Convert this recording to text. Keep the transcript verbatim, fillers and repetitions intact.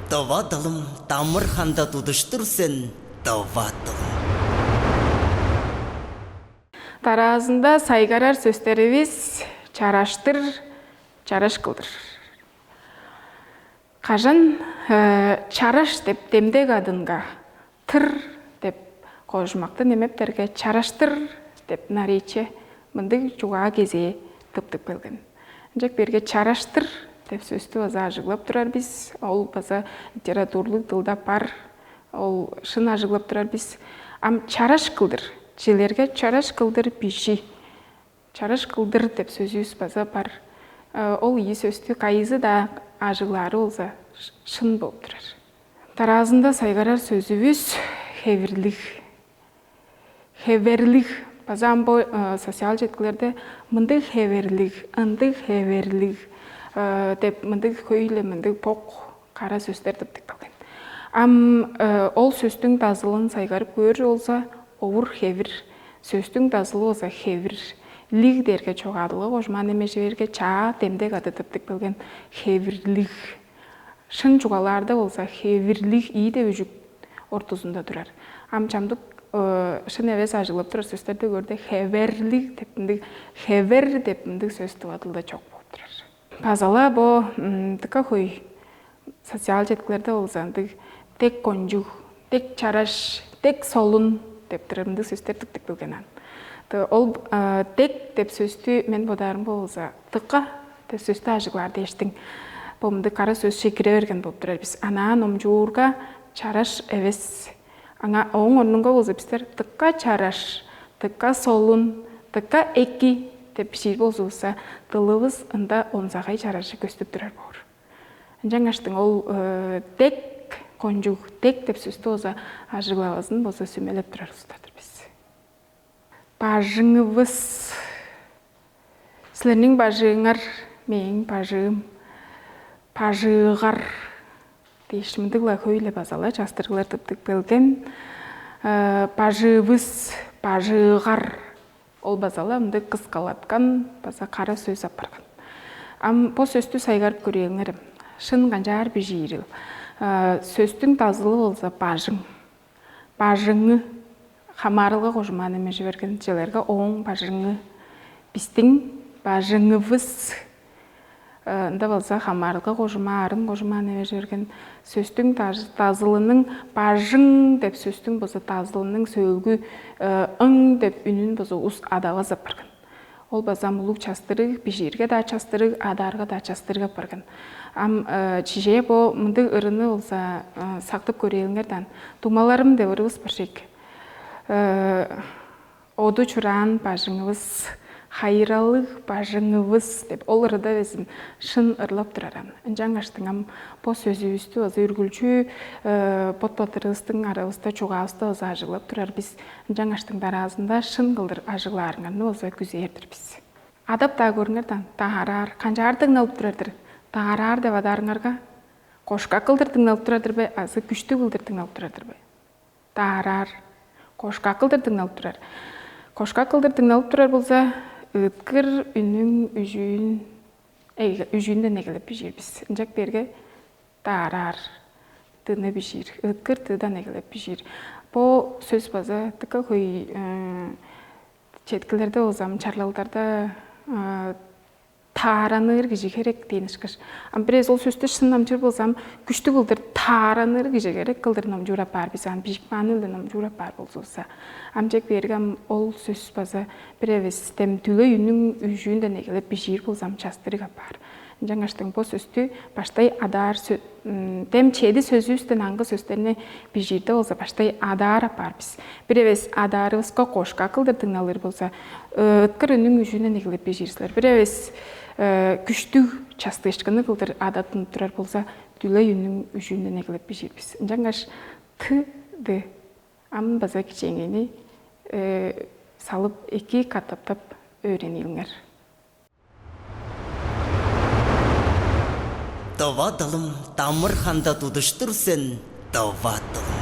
Тыва дылым, дамыр ханда тудуштур сен, тыва дылым. Дараазында сайгарар сөстеривис чараштыр, чараш кылдыр. Кажан э, чараш деп демдек адынга тыр деп кожумакты немептерге, чараштыр деп наречие мындыг чугаа кезээ тыптып келген. Ынчак берге чараштыр деп сөстү база ажыглап турар бис. Ол база литературлуг дылда бар. Ол шын ажыглап турар бис. Ам чараш кылдыр, челерге чараш кылдыр бижи. Чараш кылдыр деп сөзүбүс база бар. Э, Ол ийи сөстү кайызы-даа ажыглаары болза, ш- шын болуп турар. Дараазында сайгарар сөзүбүс хевирлиг. Хеверлиг. База ам бо э, социал четкилерде мындыг хеверлиг, ындыг хеверлиг э, деп мындыг хөй-ле мындыг бок кара сөстер тыптып келген. Ам э, ол сөстүң дазылын сайгарып көөр болза, овур хевир, сөстүң дазылы болза хевир, лиг дээрге чогаадылга кожмаан эмежи берге чаа демдек ады тыптып келген хевирлиг. Шын чугаалаарда болза хевирлиг ийи деп үжүк ортузунда турар. Ам чамдык э, шын эвес ажыглап турар сөстерди көрде хеверлиг деп мындыг, хевер деп мындыг сөс тывадылда чок болуп турар. Базала бо м, дыка хөй социал четкилерде болза ындыг дег кончуг, дег чараш, дег солун деп турар мындыг сөстер тыптып келген ан. Т- Ол э, дег деп сөстү мен бодаарымга болза дыка деп сөстү ажыглаар дээштиң. Бо мындыг кара сөс шекире берген болуп турар бис. Анаа номчуурга чараш эвес. Аңаа ооң орнунга болза бистер дыка чараш, дыка солун, дыка эки деп бижиир болзувусса, дылывыс ында онзагай чаражы көстүп турар боор. Ынчангаштың ол э, дег кончуг, дег деп сөстү болза ажыглавазын болза сүмелеп турар устар-дыр бис. Бажыңывыс. Силерниң бажыыңар мээң бажыым, бажыыгар дээш мындыг-ла хөй-ле база-ла частырыглар тыптып келген. Э, Бажыывыс, бажыыгар, ол база-ла мындыг кыскалаткан база кара сөс апарган. Ам бо сөстү сайгарып көрээлиңерем. Шын канчаар бижиирил? Э, Сөстүң дазылы болза бажың. Бажыңы хамаарылга кожумаан эмежи берген чыларга ооң бажыңы, бистиң бажыңывыс. Ында болза хамаарылга кожумаа, арын кожумаан эмежи берген сөстүң дазылының бажың деп сөстүң болза дазылының сөөлгү ың деп үнүн болза ус адавас апарган. Ол база ам улуг частырыг, бижиирге-даа частырыг, адаарга-даа частырыг апарган. Ам чижээ бо мындыг ырыны болза сактып көрээлиңер даан. Дуңмаларым деп ырывыс бар шек. Оду чураан бажыңывыс, хайыралыг бажыңывыс деп ол ырыда безин шын ырлап тураран. Ынчангаштың ам бо сөзүбүстү база үргүлчү бот-бодурувустуң аравыста чугаавыста база ажыглап турар бис. Ынчангаштың дараазында шын кылдыр ажыглаарыңарны база күзээр-дир бис. Адап-даа көрүңер даан, даараар, канчаар дыңналып турар-дыр? Даараар деп адаарыңарга, кошкак кылдыр дыңналып турар-дыр бе азы күштүг кылдыр дыңналып турар-дыр бе? Даараар, кошкак кылдыр дыңналып турар. Кошкак кылдыр дыңналып турар болза, ыыткыр үнүң үжүүн, үжүүнден эгелеп бижиир бис. Ынчак берге даараар дыны бижиир, ыыткыр дыыдан эгелеп бижиир. Бо сөс база дыка хөй четкилерде болзам, чарлалдарда таараныыр кижи херек дээн ышкаш. Ам бирээзи ол сөстү шын намчыр болзам, күштүг кылдыр таараныыр кижи херек кылдыр номчуур апаар бис, ам бижик маанныы-биле номчуур апаар болзувусса. Ам чек берге ам ол сөс база бир эвес дем дүлей үнүң үжүүнден эгелеп бижиир болзам, частырыг апаар. Ынчангаштың бо сөстү баштай адаар дем чеди сөзүбүстен аңгы сөстерни бижиирде болза баштай адаар апаар бис. Бир эвес адаарывыска кошка кылдыр дыңналыр болза, ыыткыр үнүң үжүүнден эгелеп бижиир силер. Бир эвес күштүг частыышкыны кылдыр адаттынып турар болза, дүлей үнүң үжүүнден эгелеп бижиир бис. Ынчангаш т д ам база кичээнгейни салып эки катаптап өөрениилиңер. Тыва дылым, дамыр ханда тудуштур сен, тыва дылым.